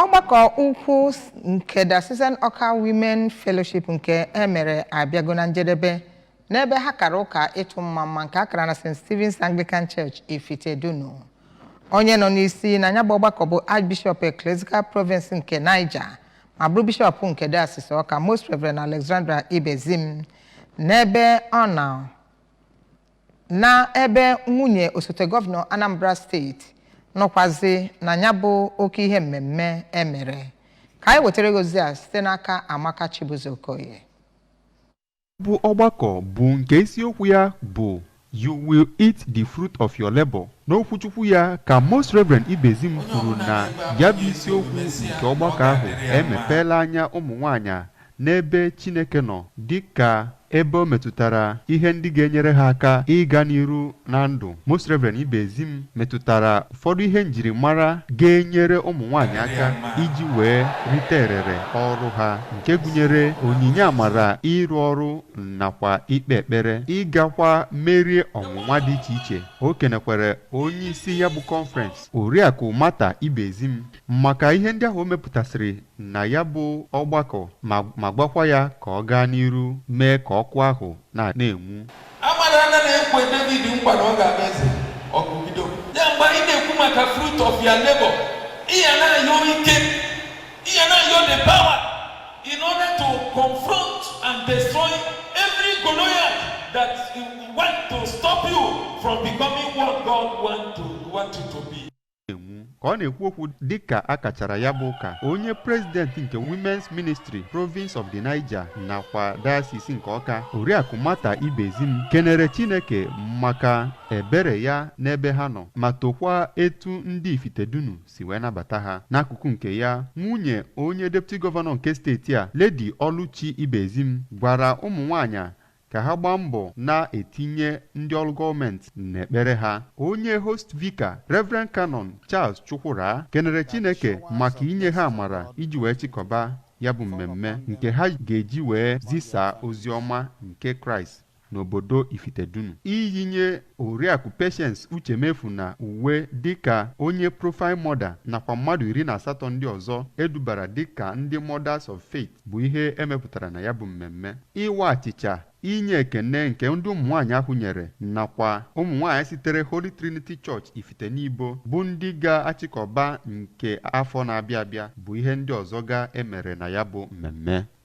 Ọgbakọ ukwu nke Diocesan Awka Women Fellowship nke emere abịago na njedebe n'ebe ha kara ụka ịtụ mma mma nke akara na St. Stephen's Anglican Church, Ifitedunu. Onye nọ n'isi na ya bụ ọgbakọ bụ Archbishop Ecclesiastical Province nke Niger ma bụrụ bishọp nke Diocese Awka, Most Reverend Alexander Ibezim, n'ebe ọ nọ na ebe nwunye osote gọvanọ Anambra Steeti nọkwazi na ya bụ oke ihe mmemme emere. Ka anyị wetara gị ozi a site n'aka Amaka Chibuzo Okoye. Bụ ọgbakọ bụ nke isiokwu ya bụ "You will eat the fruit of your labor". N'okwuchukwu ya ka Most Reverend Ibezim kwuru na ya bụ isiokwu nke ọgbakọ ahụ emepeela anya ụmụ nwanyị n'ebe Chineke nọ, dịka ebe o metụtara ihe ndị ga-enyere ha aka ịga n'iru na ndụ. Most Reverend Ibezim metụtara ụfọdụ ihe njirimara ga-enyere ụmụ nwanyị aka iji wee rite erere ọrụ ha, nke gụnyere onyinye amara ịrụ ọrụ nakwa ikpe ekpere, ịgakwa merie ọnwụnwa dị iche iche. O kenekwere onye isi ya bụ conference, Oriakụ Mata Ibezim, maka ihe ndị ahụ o mepụtasịrị na ya bụ ọgbakọ, ma gwakwa ya ka ọ gaa n'iru mee ka ọkụ ahụ na-enwu. Amara na na-ekwe David nkwa na ọ ga-abụ eze. Ọgụ bido ya. Mgbe anyị na-ekwu maka fruit of your labor, ihe na-ayọ ike, ihe na-ayọ the power in order to confront and destroy every Goliath that want to stop you from becoming what God want you to be. Enwu ka ọ na-ekwu okwu dịka a kachara ya bụ ụka, onye president nke Women's Ministry, Province of the Niger nakwa Diocese nke Ọka, Oriakụ Mata Ibezim, kenere Chineke maka ebere ya n'ebe ha nọ, ma tokwa etu ndị Ifitedunu si wee nabata ha. N'akụkụ nke ya, nwunye onye deputy gọvanọ nke steeti a, Lady Oluchi Ibezim, gwara ụmụ nwanyị ka ha gbaa mbọ na-etinye ndị ọrụ gọọmenti n'ekpere ha. Onye host vicar, Reverend Canon Charles Chukwura, kenere Chineke maka inye ha amara iji wee chịkọba ya bụ mmemme nke ha ga-eji wee zisaa ozi ọma nke Kraịst n'obodo Ifitedunu. Iyinye Oriakụ Patience Uchemefu na uwe dịka onye profile mother nakwa mmadụ 18 ndị ọzọ edubara dịka ndị Mothers of Faith bụ ihe emepụtara na ya bụ mmemme. Ịwa achịcha inye ekene nke ndị ụmụ nwaanyị ahụ nyere nakwa ụmụ nwaanyị sitere Holy Trinity Church Ifitenibo bụ ndị ga-achịkọba nke afọ na-abịa abịa bụ ihe ndị ọzọ ga emere na ya bụ mmemme.